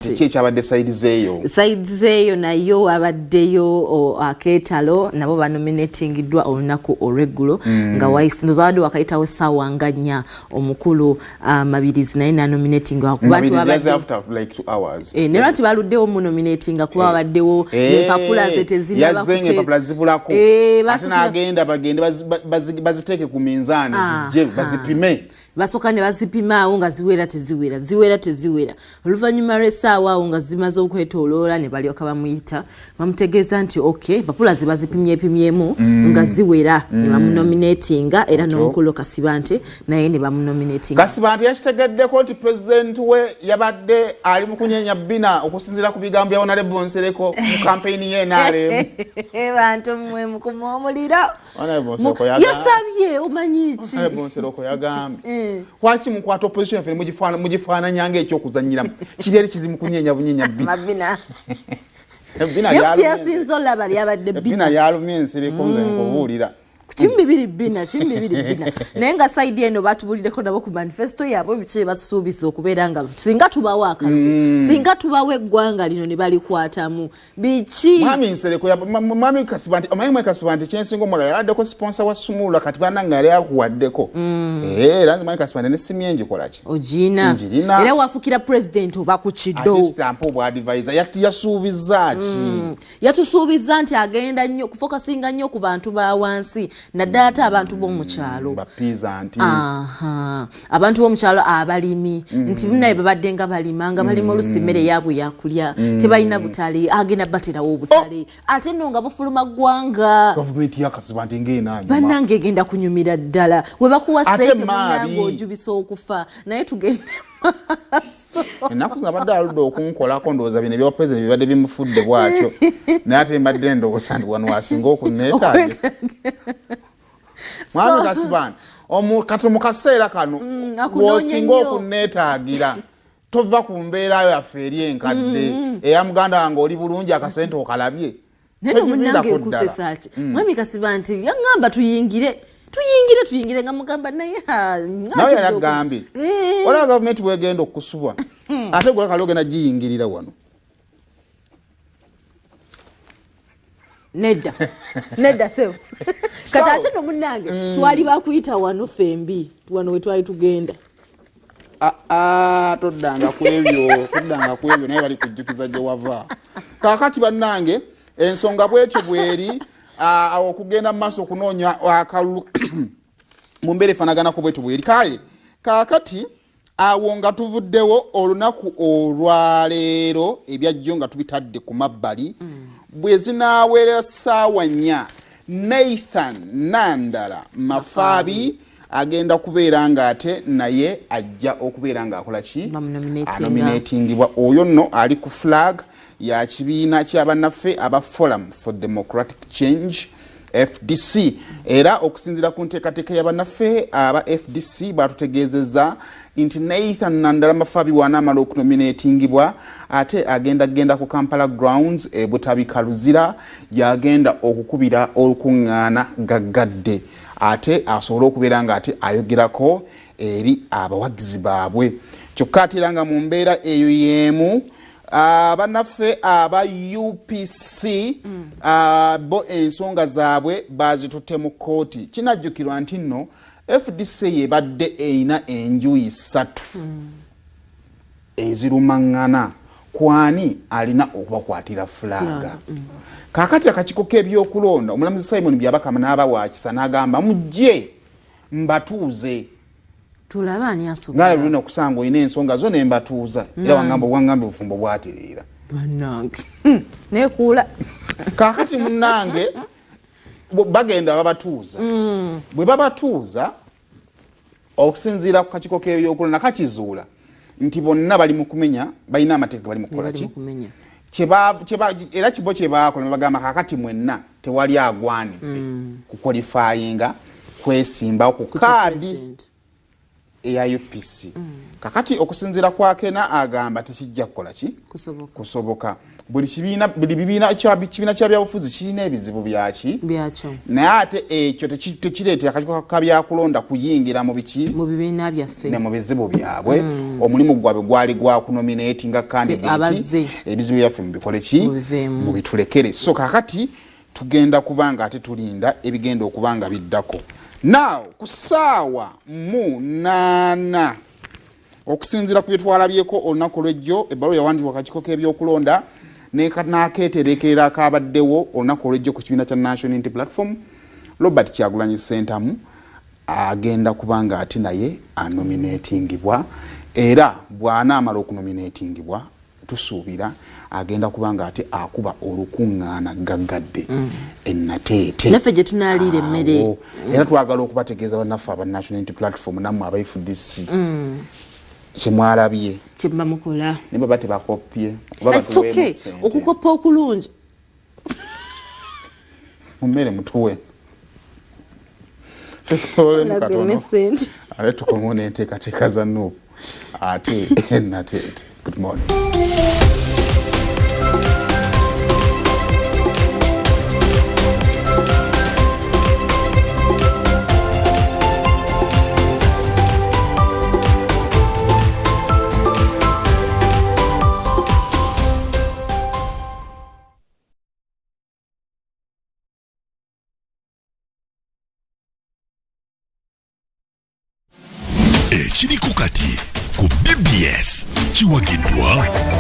Kiki ekyabadde side zeeyo? Side zeeyo nayo wabaddeyo akeetalo, nabo banominatingiddwa olunaku olweggulo nga waisi abadde wakayitawo essaawa nga 4, omukulu Mabirizi naye nanominatingwa. Naye nti baluddewo munominatinga kuba babaddewo empapula ze tezinabazengempapula zibulako, ate nagenda bagende baziteeke ku minzaani, zijje bazipime. Basooka ne bazipima awo nga ziwera teziwera, ziwera teziwera. Oluvannyuma lw'essaawa awo nga zimaze okwetooloola, ne balyoka bamuyita, bamutegeeza nti ok, empapula ze bazipimyepimyemu nga ziwera, ne bamunominatinga. Era n'omukulu Kasibante naye ne bamunominatinga. Kasibante yakitegeddeko nti pulezidenti we yabadde ali mu kunyenya bbina, okusinziira ku bigambo bya Honorable Nsereko mu kampeyini y'NRM. Bantu mmwe, mukuma omuliro. Yasabye omanyi ki? Nsereko yagambye, "Lwaki mukwata opposition yaffe mugifaananya ng'ekyokuzannyiramu? Kiri eri kizimu kunyenya bunyenya bbina." Yasinze olaba lyabadde. Ebbina lyalumye Nsereko, nze nkubuulira. 1240, 1240. Naye nga side eno batubulireko nabo ku manifesto yaabwe biki basuubiza okubeera nga singa tubawo akalulu, singa tubawo eggwanga lino ne balikwatamu biki. Mwami Nsereko, mwami Kasibante, omanyi mwami Kasibante kyensinga omwagala, yabaddeko sponsor wa Sumulula. Kati banange yali akuwaddeko. Era nze mwami Kasibante nesimye njikola ki? Ogina. Njirina. Era wafukira president oba ku kiddo. Ampa obwa advisor. Yasuubiza ki? Yatusuubiza nti agenda nnyo kufokasinga nnyo ku bantu ba wansi, naddala ate abantu b'omukyalo. Ba peasant. Aha. Abantu b'omukyalo abalimi, nti munaye babadde nga balima, nga balima, olusi emmere yaabwe yakulya tebalina butale, agenda baterawo obutale, ate nno nga bufuluma ggwanga. Gavumenti yakasibante ng'enaanyuma. Bannange, egenda kunyumira ddala we bakuwa Ate sente. maali. Munnange, ojubisa okufa, naye tugende. Ennaku zino abadde aludde okunkolako. Ndowooza bino ebya pulezidenti bibadde bimufudde bw'atyo, naye ate mbadde ndowooza nti wano wasinga okunneetaagira mwami Kasibante. Kati mu kaseera kano akunoonya w'osinga nnyo. Okunneetaagira, tova ku mbeera yaffe eri enkadde eya muganda wange, oli bulungi, akasente okalabye. Naye no Togiviirako munnange, ddala. nkusesa ki? Mwami Kasibante yaŋŋamba tuyingire, tuyingire, tuyingire, nga mugamba naye ha, nga Nawe yali atidde agambye Eh. olaba gavumenti bwegenda okusubwa, ate gwe kali ogenda giyingirira wano. Nedda, nedda sebo. Kati ate no munnange, twali bakuyita wano fembi, wano we twali tugenda. Ah, ah, toddanga ku ebyo, toddanga ku ebyo, naye bali kujjukiza gye wava. Kaakati bannange, ensonga bwetyo bweri, okugenda mu maaso okunoonya akalulu mu mbeera efaanaganako bwetyo bweri. Kale kaakati awo nga tuvuddewo olunaku olwaleero, ebyajjo nga tubitadde ku mabbali, bwe zinaawerera ssaawa 4, Nathan Nandala Mafaabi agenda kubeera ng'ate naye ajja okubeera ng'akola ki? Bamunominatinga. Anominatingibwa. Oyo nno ali ku flag ya kibiina ky'abannaffe aba Forum for Democratic Change, FDC. Era okusinziira ku nteekateeka y'abannaffe aba FDC, batutegeezezza nti Nathan Nandala Mafabi wanaamala okunominatingibwa, ate agenda genda ku Kampala Grounds e Butabika Luzira, gyagenda okukubira olukuŋŋaana gaggadde, ate asobole okubeera nga ate ayogerako eri abawagizi baabwe. Kyokka ate era nga mu mbeera eyo y'emu, bannaffe aba UPC bo ensonga zaabwe bazitutte mu kkooti. Kinajjukirwa nti nno FDC yebadde erina enjuyi ssatu ezirumaŋŋana kwani alina okubakwatira flag. Kaakati akakiiko k'ebyokulonda, omulamuzi Simon Byabakama n'aba wakisa n'agamba, "Mujje mbatuuze." Tulabe ani Nga asobola. lulina okusanga olina ensonga zo nembatuuza, era wangamba wangambye obufumbo bwatereera. Bannange, nekuula. Kaakati munnange, bagenda babatuuza. Bwe babatuuza, okusinziira ku kakiiko k'ebyokulonda, kakizuula nti bonna bali mu kumenya, balina amateeka ge bali mu kukola bali ki mu kumenya. Era kibo kyebakola, nebagamba, "Kakati mwenna tewali agwanidde kuqualifyinga kwesimbawo ku kaadi." President. eya UPC. Kakati okusinziira kwa Akena agamba tekijja kukola ki? Kusoboka. Buli kibiina, buli bibiina kibiina kya byabufuzi kirina ebizibu byaki byakyo, naye ate ekyo tekireetera akakiiko ka byakulonda kuyingira mu biki, mu bibiina byaffe ne mu bizibu byabwe. Omulimu gwabwe gwali gwa kunominatinga candidate, abazze. Ebizibu byaffe mubikole ki? Mubiveemu. Mubitulekere. So kakati tugenda kubanga ate tulinda ebigenda okuba nga biddako. Now ku ssaawa 8, okusinziira ku bye twalabyeko olunaku olwejjo, ebbaluwa yawandiikibwa akakiiko k'ebyokulonda n'akeeterekerera akabaddewo olunaku olwejjo ku kibiina kya National Unity Platform, Robert Kyagulanyi Ssentamu agenda kubanga ate naye anominatingibwa, era bw'anaamala okunominatingibwa tusuubira agenda kubanga ate akuba olukuŋŋaana gaggadde enateete. Naffe gye tunaaliira emmere. Awo. Era twagala okubategeeza bannaffe aba National Unity Platform nammwe aba FDC kyemwalabye kyemuba mukola ne baba tebakopye oba It's okay. batuweemu ssente. Okukopa okulungi. Mu mmere mutuwe tusolemu katono ate tukomewo n'enteekateeka za NUP ate nateete. Good morning. Ekiriko kati ku BBS kiwagiddwa.